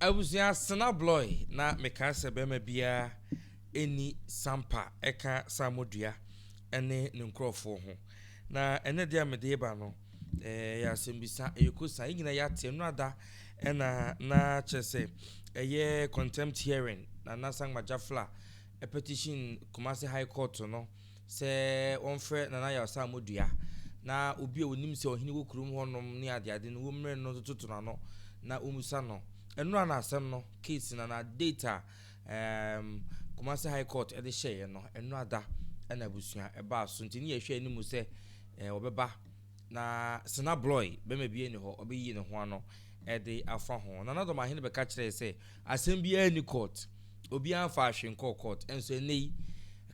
Abusua Sena Bloy na mekaa sɛ bɛrima biara ɛnni sampa ɛka Samodua ɛne ne nkurɔfoɔ ho. Na ɛnɛ deɛ a mede ba no, ɛyɛ asɛmbisa, ɛyɛ kosa. Yɛn nyinaa yɛate ɛno ada ɛna na kyerɛ sɛ ɛyɛ contempt hearing na Nana Magyafla petition Kumasi High Court no sɛ wɔmfrɛ Nana Yaw Samodua na obi a onim sɛ ɔhene wɔ kurom hɔnom ne adeade no, wɔmmrɛ no toto n'ano na wɔmmisa no. Ɛno na asɛm no case na date a Kumasi High Court ɛde hyɛeɛ no, ɛno ada ɛna abusua ɛbaa so. Nti ne yɛhwɛ anim sɛ wɔbɛba na Sena Bloy bɛma bi ni hɔ ɔbɛyi ne ho ano ɛde afa ho. Nana Dɔmahene bɛka kyerɛ sɛ asɛm biara ni court, obiara mfa ahwe nkɔɔ court. Ɛnso ɛnɛ yi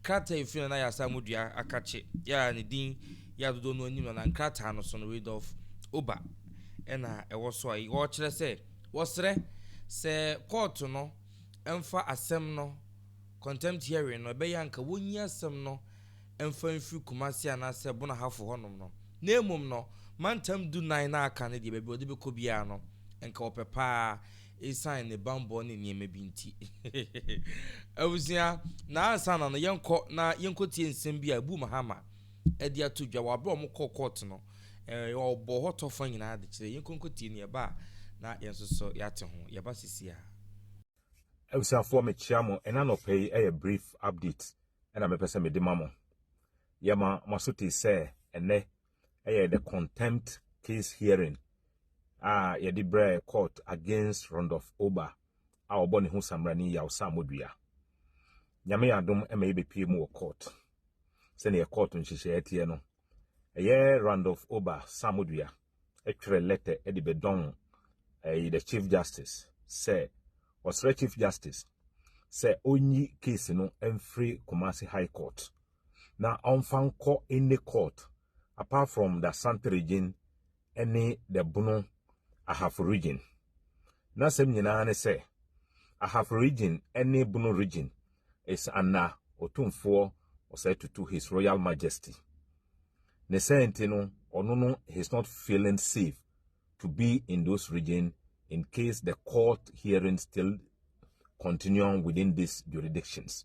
krataa efiri Nana Yaw Samodua akakye yɛ a ne din yɛ adodoɔ no anim na nkrataa no so no, Rudolf Oba ɛna ɛwɔ so a wɔrekyerɛ sɛ wɔsrɛ sɛ court no ɛmfa asɛm no contempt hearing no, ɛbɛyɛ anka wɔnyi asɛm no ɛmfa mfiri Kumasi anaasɛ Bonahafo hɔnom no, na emom no mantam 14 na aka no deɛ, baabi wɔde bɛkɔ biara no nka wɔpɛ paa, ɛsiane ne bambɔ ne nneɛma bi nti. Abusua, na ansa na no yɛnkɔ na yɛnkɔtie nsɛm bi a Abu Mahama ɛde ato dwa wɔ abere a wɔkɔɔ court no. Ɔbɔ hɔ tɔfa nyinaa de kyerɛ. Yɛnkɔ nkɔtie ne yɛba a na yɛn nso so yɛate ho. Yɛba sisi a. Abusuafoɔ, mekyia mo. Ɛna nɔpɛ yi ɛyɛ brief update ɛna mepɛ sɛ mede ma mo. Yɛma mo aso te sɛ ɛnɛ ɛyɛ the contempt case hearing a yɛde brɛ court against Randolph Oba a ɔbɔ ne ho samrani Yaw Samodua. Nyame yɛ adom ɛma yɛbɛpie mu wɔ court. Sɛnea court nhyehyɛeɛ teɛ no, ɛyɛ Randolph Oba Samodua ɛtwerɛ letter ɛde bɛdɔn ɛyɛ the Chief Justice sɛ ɔsrɛ Chief Justice sɛ ɔnyi case no mfiri Kumasi High Court na ɔmfa nkɔ any court apart from the Asante Region ne the Bono Ahafo Region. N'asɛm nyinaa ne sɛ Ahafo Region ne Bono Region is under Otumfoɔ Osei Tutu, His Royal Majesty. Ne sɛ nti no, ɔno no he's not feeling safe to be in those region in case the court hearing still continue on within these jurisdictions.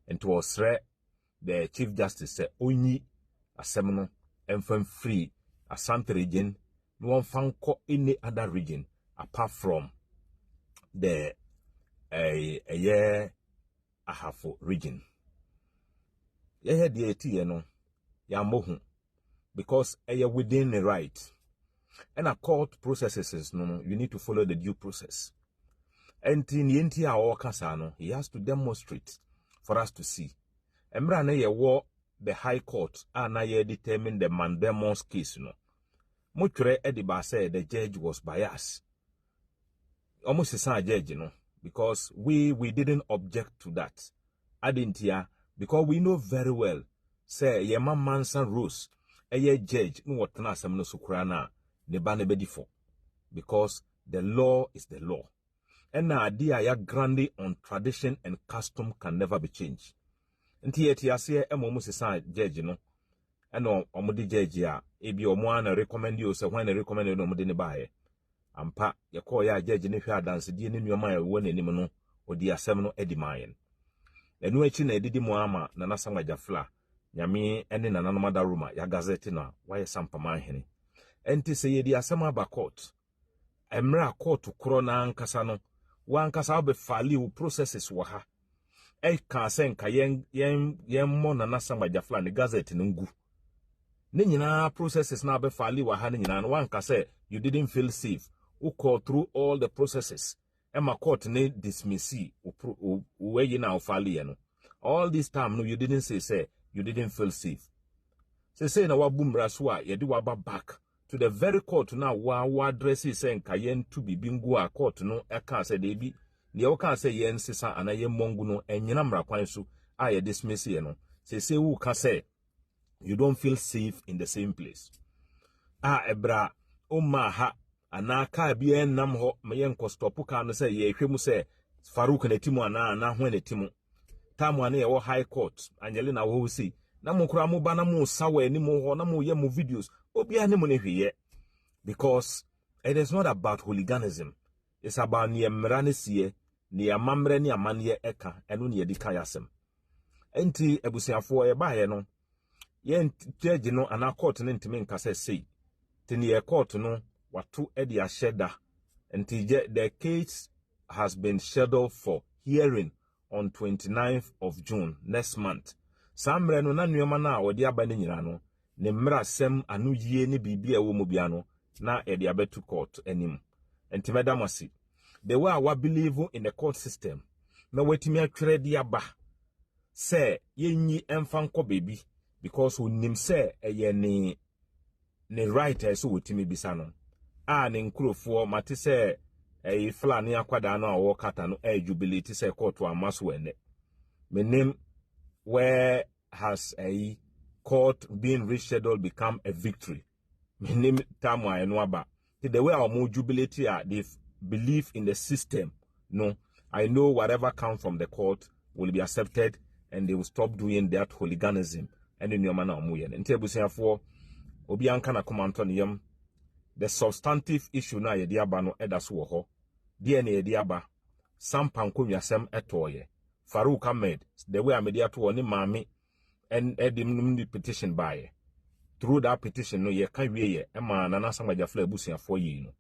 Nti ɔsrɛ the Chief Justice sɛ ɔnyi asɛm no mfa mfiri Asante Region na wɔmfa nkɔ any other region apart from the ɛyɛ Ahafo Region. Yɛhwɛ deɛ ɛtiiɛ no, yɛammɔ hu because ɛyɛ within the right. Ɛna court processes no, you need to follow the due process. Ɛnti neɛ nti a ɔreka saa no, he has to demonstrate for us to see. Mmerɛ a na yɛwɔ the High Court a na yɛ determine the mandamus case no, motwerɛ de ba sɛ the judge was biased. Ɔmo sesa judge no because we didn't object to that. Adi ntia? Because we know very well sɛ yɛma Mansa Rose ɛyɛ judge na wɔtena asɛm no so koraa no a, ne ba no bɛdi fɔ because the law is the law. Ɛna ade a yɛagrande on tradition and custom can never be changed. Nti yɛte aseɛ ɛma ɔmo sesa judge no, ɛna ɔmo de judge a ebi ɔmo ara na recommend o sɛ hwan na recommend na ɔmo de ne baayɛ. Ampa, yɛkɔɔ yɛ a judge ne hwɛ adansedie ne nneɛma a ɛwɔ n'anim no, ɔdi asɛm no adi maa yɛn. Ɛno akyi na ɛdidi mu ama Nana Samajafla, Nyame ne nananom adaroma, yɛagazette no a wayɛ sampamanhene. Ɛnti sɛ yɛde asɛm aba court, mmerɛ a court korɔ n'ankasa no, wankasa wobɛfile wo processes wɔ ha ɛka sɛ nka yɛn yɛn yɛmmɔ Nana Samajafla ne gazette no ngu ne nyinaa, processes na abɛfile wɔ ha no nyinaa no, wanka sɛ you didn't feel safe. Wokɔ through all the processes ɛma court ne dismiss wo ayi na wofile yɛ no. All this time no, you didn't say say you didn't feel safe. Sɛ na wabu mmara so a yɛde waba back to the very court na wa address sɛ nka yɛntu biribi ngu a court no ɛka sɛ deebi, deɛ wɔka sɛ yɛn sesa anaa yɛn mmɔ ngu no ɛnyina mmara kwan so a yɛ dismiss yɛ no. Sɛ woka sɛ you don't feel safe in the same place a ɛbra ɔmma ha anaa kaa bi ɛnam hɔ ma yɛnkɔ stop kaa no sɛ yɛhwɛ mu sɛ Farouk na ti mu anaa ho na ti mu time a ne yɛwɔ High Court Angelina wɔ hɔ sei na mo koraa mo ba na mo sa wɔ anim hɔ na mo yɛ mo videos, obiara ne mo ne hweyɛ because it is not about hooliganism. It's about neɛ mmara no seɛ, neɛ amammerɛ ne amanneɛ ɛka, ɛno ne yɛde ka yɛ asɛm. Enti abusuafoɔ, yɛbaeɛ no, yɛn judge no anaa court no ntumi nka sɛ sei. Nti neɛ court no wato de ahyɛ da. Nti the case has been scheduled for hearing on 29th of June next month. Saa mmerɛ no na nneɛma no a wɔde aba no nyinaa no, ne mmerɛasɛm ano yie ne biribi a ɛwɔ mu bia no na yɛde abɛto court anim. Nti mɛda mo ase. The way a wa believe in the court system na watumi atwerɛ de aba sɛ yɛnyi ɛmfa nkɔ baabi because onim sɛ ɛyɛ ne right a ɛsɛ wɔtumi bisa no a ne nkurɔfoɔ mate sɛ ɛyɛ Fulani akwadaa no a ɔwɔ kata no ɛyɛ jubilate sɛ court ama so ɛnɛ. Menim where has a court being rescheduled become a victory. Menim time a ɛno aba. The way a wɔn jubilate a they believe in the system no, I know whatever comes from the court will be accepted and they will stop doing that hooliganism ɛne nneɛma na wɔn yɛ no. Nti abusuafoɔ, obi anka na kɔma ntɔ ne yam. The substantive issue no a yɛde aba no ɛda so wɔ hɔ. Deɛ na yɛde aba, Sampa nkonnwasɛm ɛtɔɔyɛ. Farouk Ahmed, the way a mede ato wɔ ne maame ɛde nom de petition baeɛ. Through that petition no, yɛka wie yɛ ɛma Nana Samgba Gyafla abusuafoɔ yii no.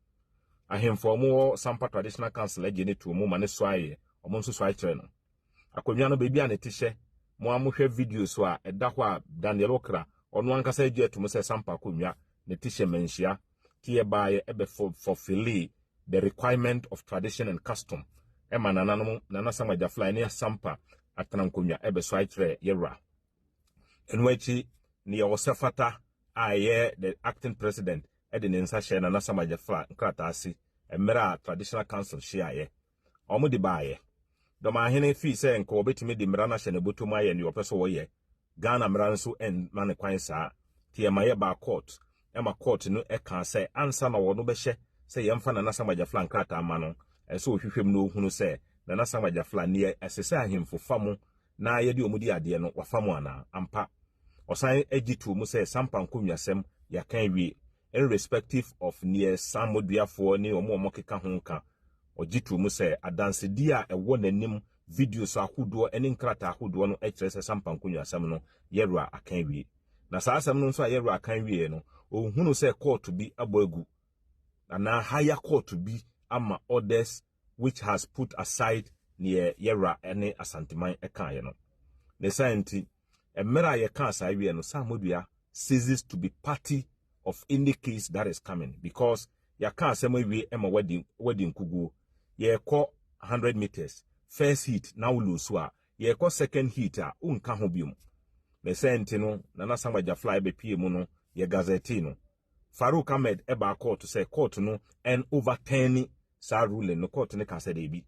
Ahemfo a wɔwɔ Sampa Traditional Council agye ne to mu ma ne so ayɛ, ɔmo nso so akyerɛ no. Akonnwa no, baabi a ne te hyɛ, mo a mohwɛ video so a ɛda hɔ a Daniel Okra ɔno ankasa agye ato mu sɛ Sampa akonnwa ne te hyɛ manhyia. Te yɛ baeɛ ɛbɛ fulfill the requirement of tradition and custom ɛma nananom Nana Samgba Gyafla ne Sampa atena nkonnwa ɛbɛ so akyerɛ yɛwura. Ɛno akyi, nea ɔsɛ fata a ɛyɛ the acting president ɛde ne nsa hyɛ Nana Samgba Gyafla nkrataa ase mmerɛ a traditional council hyiaeɛ. Wɔn de baeɛ. Dɔmahene fii sɛ nka wɔbɛtumi de mmara no ahyɛ ne bɔtɔ mu ayɛ nea ɔpɛ sɛ wɔyɛ. Ghana mmara nso ɛmma ne kwan saa. Nti ɛma yɛ baa court, ɛma court no ɛka sɛ ansa na wɔn bɛhyɛ sɛ yɛmfa Nana Samgba Gyafla nkrataa ma no, ɛsɛ ohwehwɛ mu na ohunu sɛ Nana Samgba Gyafla neɛ ɛsɛ sɛ ahemfo fa mu na yɛde wɔn di adeɛ no wafa mu anaa ampa. Ɔsan agye to mu sɛ Sampa nkonnwasɛm yɛaka awie, irrespective of neɛ Sammoduafoɔ ne wɔn a wɔkeka ho nka. Ɔgye to mu sɛ adansedie a ɛwɔ n'anim, videos ahodoɔ ne nkrataa ahodoɔ no kyerɛ sɛ Sampa nkonnwasɛm no yɛwura aka awie. Na saa asɛm no nso a yɛwura aka awie no, ohunu sɛ court bi abɔ agu anaa higher court bi ama orders which has put aside neɛ yɛwura ne Asanteman kaeɛ no. Ne saa nti, mmerɛ a yɛkaa saa wie no, Samodua ceases to be party of any case that is coming because yɛaka asɛm awie ma wadi nkuguo. Yɛkɔ 100 meters first heat na wo lose a, yɛkɔ second heat a wonka ho biom. Ne sɛ nti no, Nana Samgba Gyafla ɛbɛpie mu no, yɛ gazette no. Farouk Ahmed ɛbaa court sɛ court no ɛn overturn saa ruling no. Court no ka sɛ deebi,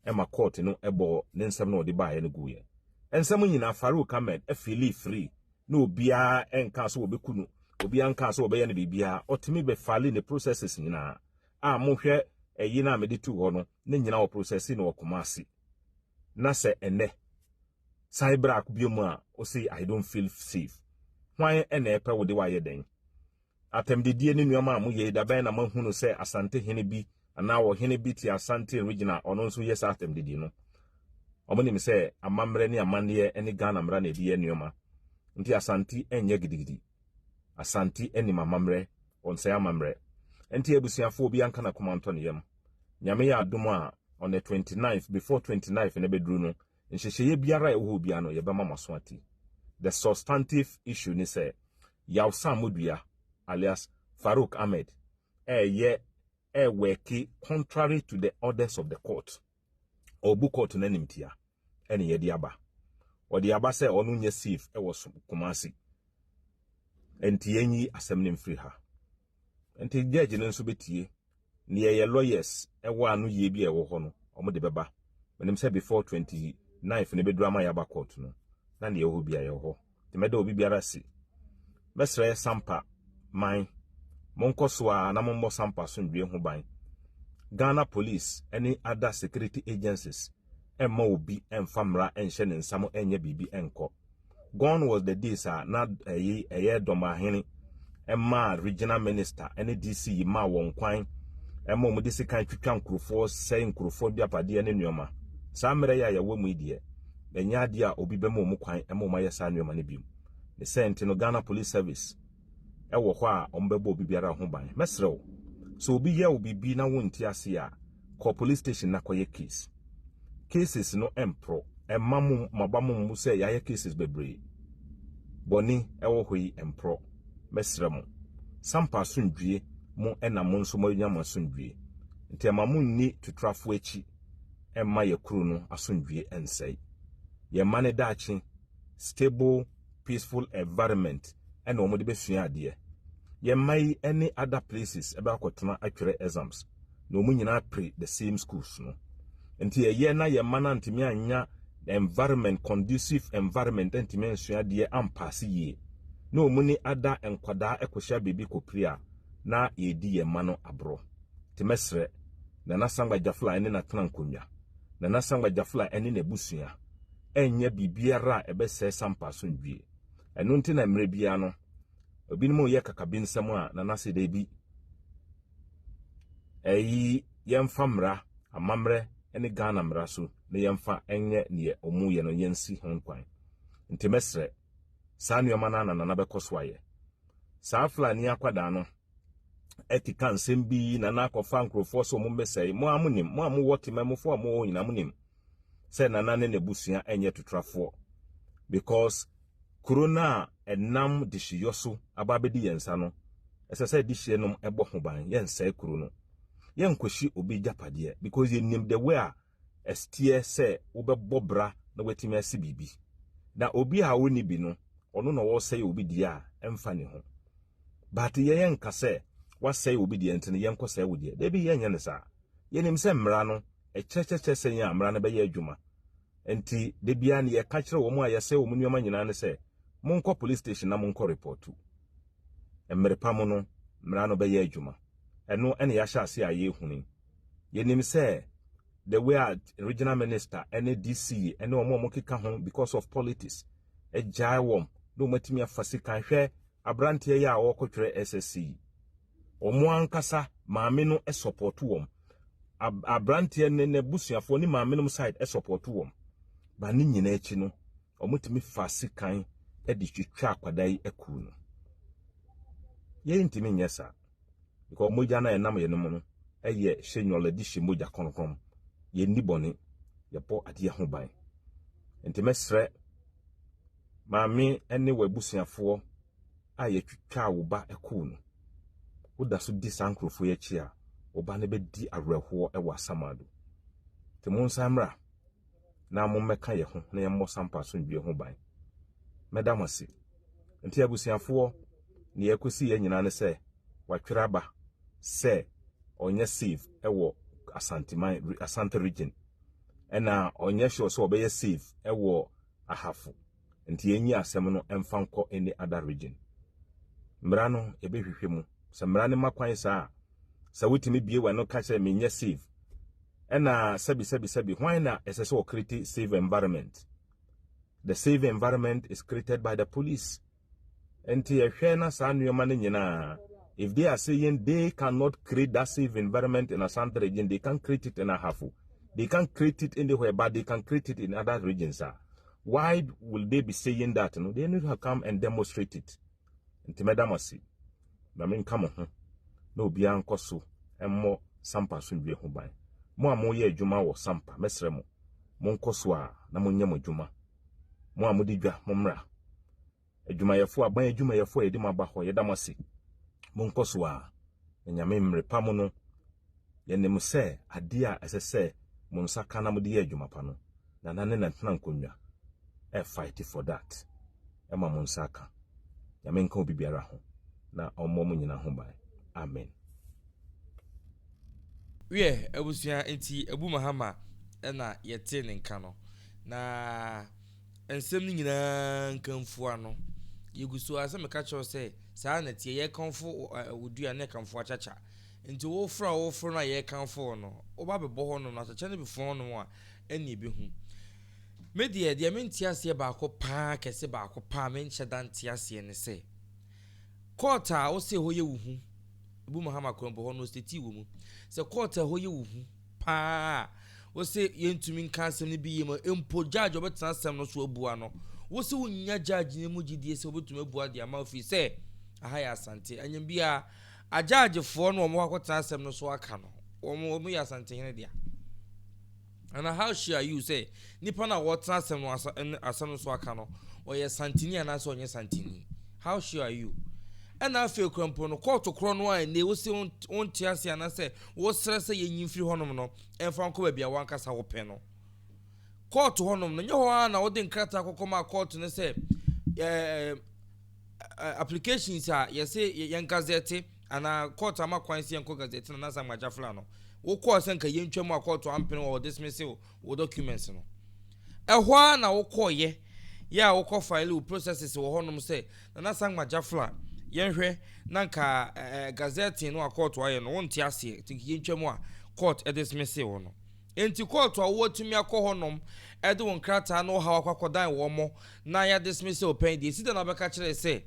ɛma court no ɛbɔ ne nsɛm na ɔde baeɛ no guiɛ. Nsɛm nyinaa, Farouk Ahmed ɛfeel free na obiara ɛnka sɛ wɔbɛku no, obiara nka sɛ wɔbɛyɛ no biribiara. Ɔtumi bɛfile ne processes nyinaa a mohwɛ ɛyi no a mede tu hɔ no ne nyinaa wɔ process no wɔ Kumasi. Na sɛ ɛnɛ san bra bio mu a ɔsi "I don't feel safe," hwan ɛna ɛpɛ wo de wayɛ dɛn? Atɛmdidie ne nneɛma a moyɛ da bɛn na mahunu sɛ Asante hene bi anaa ɔhene bi te Asante Region a ɔno nso yɛ saa atɛmdidie no? Ɔmo nim sɛ amammerɛ ne amanneɛ ne Ghana mmara na ɛde yɛ nneɛma. Nti Asante nyɛ gidigidi. Asante anim amammerɛ, ɔnsɛe amammerɛ. Nti abusuafoɔ, obi anka na kɔma ntɔ ne yam. Nyame yɛ adom a, on the 29th, before 29th na bɛduru no, nhyehyɛeɛ biara a ɛwɔ hɔ biara no yɛbɛma mo aso ate. The substantive issue ne sɛ Yaw Samodua alias Farouk Ahmed ɛyɛ ɛwork contrary to the orders of the court. Ɔbu court no anim tia ɛne yɛde aba. Ɔde aba sɛ ɔno nyɛ safe ɛwɔ Kumasi, nti yɛnyi asɛm no mfiri ha. Nti judge no nso bɛtie ne yɛyɛ lawyers ɛwɔ ano yie bi a ɛwɔ hɔ no, ɔmo de bɛba. Menim sɛ before 29th no bɛduru ama yɛaba court no na neɛ ɛwɔ hɔ bi a yɛwɔ hɔ. Nti mɛda obi biara si. Mɛsrɛ Sampa man, monkɔ so a na mommɔ Sampa asomdwie ho ban. Ghana Police ne other security agencies ɛmma obi ɛmfa mmara ɛnhyɛ ne nsam ɛnyɛ biribi ɛnkɔ. Gone was the days a na ɛyɛ dɔmahene ɛmaa regional minister ɛne DC yi maa wɔn kwan. ɛma wɔde sekan twitwa nkurɔfoɔ, sɛe nkurɔfoɔ agyapadeɛ ne nneɛma. Saa mmerɛ yi a yɛwɔ mu yi deɛ, ɛnyɛ adeɛ a obi bɛma wɔn kwan ma wɔn ayɛ saa nneɛma no bio. Ne sɛ nti no, Ghana Police Service ɛwɔ hɔ a wɔbɛbɔ obi biara ho ban. Mɛsrɛ wo, sɛ obi yɛ wo biribi na wonte ase a, kɔ police station na kɔyɛ case. Cases no mporɔ. Ɛmma mo maba mo mu sɛ yɛayɛ cases bebree. Bɔne ɛwɔ hɔ yi mporɔ. Mɛsrɛ mo. Sampa asomdwie mo ɛna mo nso moanya mo asomdwie. Nti ɛma mo nni tuturafo akyi ɛmma yɛ kuro no asomdwie ɛnsɛe. Yɛn mma ne daakye stable, peaceful environment ɛna wɔn de bɛsua adeɛ. Yɛn mma yi ɛne other places ɛbɛ akɔtena atwerɛ exams na wɔn nyinaa pere the same schools no. Nti ɛyɛ na yɛn mma no antumi anya environment, conducive environment, antumi ansua adeɛ ampaase yie na wɔn ne ada nkwadaa ɛkɔhyia baabi kɔpiri a, na yɛredi yɛn mma no aborɔ. Nti mɛsrɛ Nana Sangba Gyafla ɛne n'atena nkonnwa, Nana Sangba Gyafla ɛne n'abusua ɛnyɛ biribiara a ɛbɛsɛe Sampa asomdwie. Ɛno nti na mmerɛ biara no ebinom yɛ kakabi nsɛm a Nana se daabi, ɛyi yɛmfa mmara, amammerɛ ne Ghana mmara so na yɛmfa nyɛ neɛ ɔmo yɛ no, yɛnsi ho kwan. Nti mɛsrɛ, saa nneɛma no na Nana bɛkɔ so ayɛ. Saa Fulani akwadaa no ɛkeka nsɛm bi, Nana akɔfa nkurɔfoɔ sɛ ɔmo mbɛsɛe. Mo a monim, mo a mowɔ temamufoɔ a mowɔ hɔ nyinaa monim sɛ Nana ne n'abusua ɛnyɛ totrafoɔ, because kuro no a ɛnam dehyeyɔ so aba abɛdi yɛn nsa no, ɛsɛ sɛ dehyeɛ nom ɛbɔ ho ban. Yɛnsɛe kuro no, yɛnkɔhyi obi gyapadeɛ, because yɛnim the way a ɛsteɛ sɛ wobɛbɔ bra na watumi asi biribi, na obi a ɔnni bi no, ɔno na ɔresɛe obi deɛ a ɛmfa ne ho. But yɛyɛ nka sɛ wasɛe obi deɛ nti no yɛnkɔsɛe wo deɛ. Dabi, yɛnyɛ no saa. Yɛnim sɛ mmara no ɛkyerɛkyerɛkyerɛ sɛ yɛn a mmara no bɛyɛ adwuma. Nti da biara ne yɛka kyerɛ wɔn a yɛsɛe wɔn nneɛma nyinaa ne sɛ monkɔ police station na monkɔ report. Mmerɛ pa mu no mmara no bɛyɛ adwuma. Ɛno ɛna yɛahyɛ ase a yɛrehunu. Yɛnim sɛ the way a regional minister ɛne DC ɛne wɔn a wɔkeka ho, because of politics, agyae wɔn na wɔn atumi afa sika. Hwɛ aberanteɛ yi a ɔrekɔtwerɛ SSC yi, wɔn ankasa maame no support wɔn. Aberanteɛ ne n'abusuafoɔ ne maame nom side support wɔn ba. Ne nyinaa akyi no, wɔtumi fa sekan de twitwa akwadaa yi akuu no. Yɛn ntumi nyɛ saa because mogya no a ɛnam yɛn mu no ɛyɛ hyɛ nyɔlɛdi hyɛ mogya kronkron. Yɛnni bɔne, yɛbɔ adeɛ ho ban. Nti mɛsrɛ maame ne w'abusuafoɔ a yɛtwitwa wo ba akuu no, woda so di saa nkurɔfoɔ yi akyi a, wo ba no bɛdi awerɛhoɔ wɔ Asamado. Nti monsan mmra na mommɛka yɛn ho na yɛmmɔ Sampa asomdwie ho ban. Mɛda mo ase. Nti abusuafoɔ, nea ɛkɔsi yɛn nyinaa ne sɛ watwerɛ aba sɛ ɔnyɛ safe ɛwɔ Asanteman, Asante Region, ɛna ɔnyɛ sure sɛ ɔbɛyɛ safe ɛwɔ Ahafo. Nti yɛnyi asɛm no ɛmfa nkɔ any other region. Mmara no yɛbɛhwehwɛ mu sɛ mmara no ma kwan saa a, sɛ wotumi bie w'ano ka kyerɛ menyɛ safe. Ɛna sɛbi sɛbi sɛbi, hwan na ɛsɛ sɛ ɔcreate safe environment? The safe environment is created by the police. Nti yɛhwɛ na saa nneɛma no nyinaa, if they are saying they cannot create that safe environment in Asante Region, they can create it in Ahafo, they can create it anywhere, but they can create it in other regions ah, why will they be saying that? No, they need to come and demonstrate it. Nti mɛda mo ase na menka mo ho na obiara nkɔ so mmɔ Sampa asomdwie ho ban. Mo a moyɛ adwuma wɔ Sampa, mɛsrɛ mo, monkɔ so a na monyɛ mo adwuma. Mo a mode dwa, mommra. Adwumayɛfoɔ, aban adwumayɛfoɔ a yɛde mo aba hɔ, yɛda mo ase. Monkɔ so a na Nyame mmere pa mu no, yɛnim sɛ adeɛ a ɛsɛ sɛ mo nsa ka na mode yɛ adwuma pa no, Nana ne Nantena nkonnwa ɛ fight for that ɛma mo nsa aka. Nyame nka obi biara ho na ɔmmɔ mo nyinaa ho ban. Amen. Wiɛ, abusua, nti Abu Mahama ɛna yɛte ne nka no na nsɛm no nyinaa nkamfua no yɛgu so a sɛ meka kyerɛw sɛ saa na tie. Yɛkamfo wodua ne yɛkamfo akyakya. Nti woforo a woforo no a yɛkamfo no, woba bɛbɔ hɔ nom na akyakya no bi fɔn nom a ɛne ɛbɛhu. Me deɛ, deɛ mente aseɛ baako paa kɛse baako paa menhyɛ da nte aseɛ ne sɛ court a wose hɔ yɛ wo hu. Ebu Mahama kora mpo hɔ no ɔstatii wɔ mu sɛ court a ɛhɔ yɛ wo hu paa a wose yɛntumi nka asɛm no bi yie ma mpo judge ɔbɛtena asɛm no so abua no wose wonnya judge no mu gyidie sɛ wobɛtumi abua de ama ofiri sɛ aha yɛ Asante anyam biara agyagyefoɔ no wɔn akɔtena asɛm no so aka no wɔn yɛ Asantehene dea. Ana how sure are you sɛ nipa no a wɔtena asɛm no asa asɛm no so aka no ɔyɛ Santini anaasɛ ɔnyɛ Santini? How sure are you? Ɛna afei kora mpo no kɔɔto korɔ no a ɛnɛ wose wonte ase anaasɛ wosrɛ sɛ yɛnyi mfiri hɔnom no ɛmfa nkɔ baabi a wankasa wopɛ no, kɔɔto hɔnom no nyɛ hɔ ara na wode nkrataa kɔkɔ maa kɔɔto no sɛ applications a yɛse yɛn gazette anaa kɔɔto ama kwan sɛ yɛnkɔ gazette no anaasɛ amagyafla no wokɔɔ sɛ nka yɛntwa mu a kɔɔto ampene wɔ dismiss wo documents no. Ɛhɔ ara na wokɔɔyɛ yɛ a wokɔ file wo processes wɔ hɔnom sɛ Nana Sangma Jafla yɛnhwɛ na nka gazette no a kɔɔto ayɛ no wonte aseɛ nti nka yɛntwa mu a court dismiss wo no. Enti kɔɔto a wowatumi akɔ hɔnom de wo nkrataa ne wo haw akɔ akɔdan wɔn mo na yɛadismiss wo pɛn deɛ, esi dɛn na wobɛka kyerɛ sɛ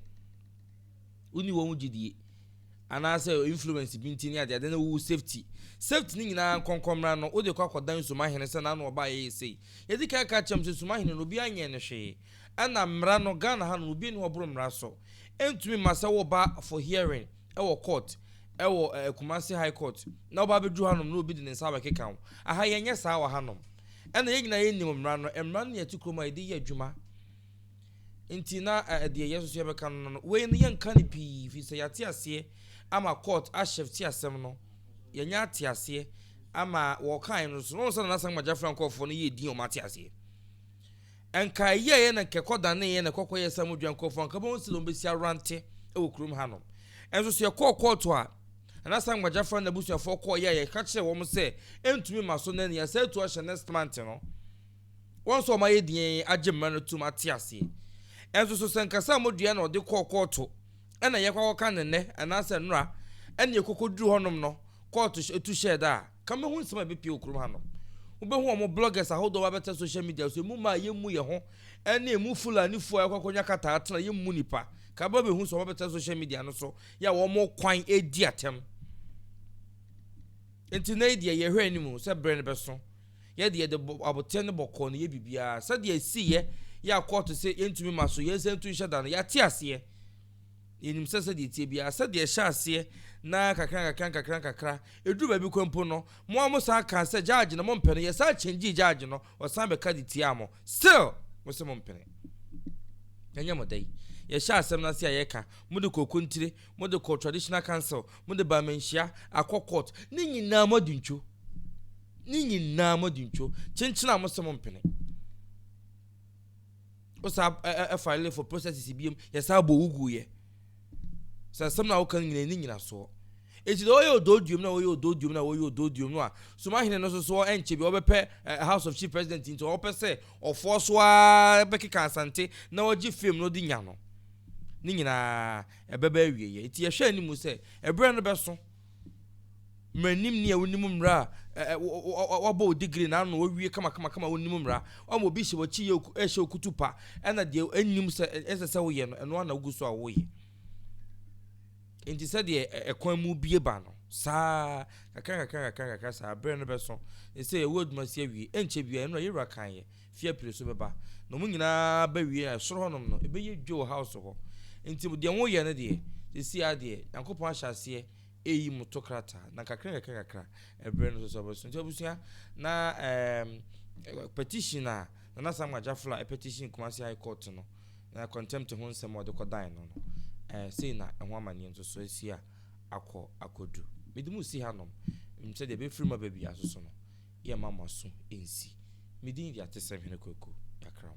wonni wɔn gyidie anaasɛ influence bi nti ne adeade na wowu safety safety ne nyinaa nkɔnkɔmmra no wode kɔ akɔdan Sumahene sɛ n'ano ɔbaa yɛyɛ sei. Yɛdi kan ka kyerɛ m sɛ Sumahene no obiara nyɛɛ no hwee ɛna mmara no Ghana ha no obi nni hɔ ɔboro mmara so. Ɛntumi mma sɛ woba for hearing ɛwɔ court ɛwɔ Kumasi High Court na woba abɛduru hanom na obi de ne nsa abɛkeka wo. Aha yɛnyɛ saa wɔ hanom. Ɛna yɛn nyinaa yɛnim mmara no. Mmara no ne yɛte kurom a yɛde yɛ adwuma. Nti na deɛ yɛn nso yɛbɛka no no wei no yɛnka no pii firi sɛ yɛate aseɛ ama court ahyɛfte asɛm no. Yɛnyɛ ate aseɛ ama wɔkae no so. Na wɔn sɛ Nana Sangma Gyafra nkurɔfoɔ no yɛ din wɔn ate aseɛ. Nka ɛyɛeɛ na nka ɛkɔdaneeɛ na ɛkɔkɔyɛɛ sɛ modwa nkurɔfoɔ anka wobɛhu sɛdeɛ wɔbɛsi arante wɔ kurom hanom. Nso so yɛkɔɔ kɔɔto a Nana Sankwa Gyafra ne n'abusuafoɔ kɔeɛ a yɛka kyerɛɛ wɔn sɛ ɛntumi mma so nnɛ na yɛasan atu ahyɛ next month no, wɔn nso wɔayɛ dinn agye mmara no atum ate aseɛ. Nso so sɛ nka sɛ modua na ɔde kɔɔ kɔɔto ɛna yɛkɔ akɔka no nnɛ anaasɛ nnora ɛna yɛkɔkɔduru hɔnom no kɔɔto tu hyɛɛ da a, Ka mehu nsɛm a ɛbɛpue wɔ kurom hanom. Wobɛhu wɔn bloggers ahodoɔ a wɔabɛtɛ social media so, emu mmaa a yɛmmu yɛn ho, ɛne emu Fulanifoɔ a yɛakɔ akɔnya kataa atena, yɛmmu nipa. Ka bɛ bɛhu sɛ wɔabɛtɛ social media no so, yɛ a wɔn kwan redi atɛm. Nti na yi deɛ yɛhwɛ anim sɛ berɛ no bɛso. Yɛ deɛ yɛde aboteɛ ne bɔkɔɔ no yɛ biribiara. Sɛdeɛ ɛsiiɛ yɛ a kɔɔto sɛ yɛntumi ma so, yɛnsan ntu nhyɛ da no, yɛate aseɛ. Yɛnim sɛ sɛdeɛ ɛteɛ biara, sɛdeɛ ɛhyɛ aseɛ na kakra nkakra nkakra nkakra, ɛduru baabi koraa mpo no, mo ara mo san kaa sɛ judge no mompɛ no, yɛsan kyɛngyee judge no, ɔsan bɛka de tiaa mo. Still, mo se mompene. Ɛnyɛ mo dɛ yi. Yɛhyɛ asɛm no ase a yɛka, mode kɔɔ Kontire, mode kɔɔ Traditional Council, mode baa Manhyia, akɔ court, ne nyinaa moadi ntwo. Ne nyinaa moadi ntwo. Kyenkyene a mo se mompene. Wo saa ɛ file for processes biom yɛ saa bɔ wo gu yɛ. Sɛ asɛm na woka no nyina ɛni nyinasoɔ. Enti deɛ ɔyɛ odooduom na ɔyɛ odooduom na ɔyɛ odooduom no a Sumahene no nso so ɛnkyɛ bi ɔbɛpɛ House of Chief President nti ɔpɛ sɛ ɔfoɔ so ara bɛkeka Asante na ɔgye fame no de nya no. Ne nyinaa ɛbɛba awieɛ. Enti yɛhwɛ anim sɛ ɛberɛ no bɛso. Mmaranim ni a wonim mmara a wabɔ wo degree na ano wawie kamakamakama wonim mmara. Wama obi hyɛ w'akyi yɛ ɛhyɛ okutu pa ɛna deɛ ɛnnim sɛ ɛsɛ sɛ woyɛ no ɛno ara na wogu so a woyɛ. Nti sɛdeɛ ɛkwan mu bie ba no saa kakra kakra kakra kakra saa berɛ no bɛso. Ɛsɛ yɛwɔ adwuma si awie ɛnkyɛ biara ɛno na yɛwura kan yɛ fie apire so bɛba na wɔn nyinaa bɛwie a ɛsoro hɔnom no ɛbɛyɛ dwo wɔ house hɔ. Nti deɛ woyɛ no deɛ sɛsi ara deɛ Nyankopɔn ahyɛ aseɛ eyi mu to krataa na kakra kakra kakra ɛbrɛ no so sɛ ɔbɛso. Nti abusua na ɛɛm petition a Nana Samuel Ajafla petition Kumasi High Court no na contempt ho nsɛm a ɔde kɔdan no no ɛɛ sei na ɛho amaneɛ nso so asi a akɔ akɔdu. Mede mu si hanom sɛdeɛ ɛbɛfiri mu aba biara so so no yɛmma mo aso nsi. Me din de Atesɛm Hene Kwaku Yakra ho.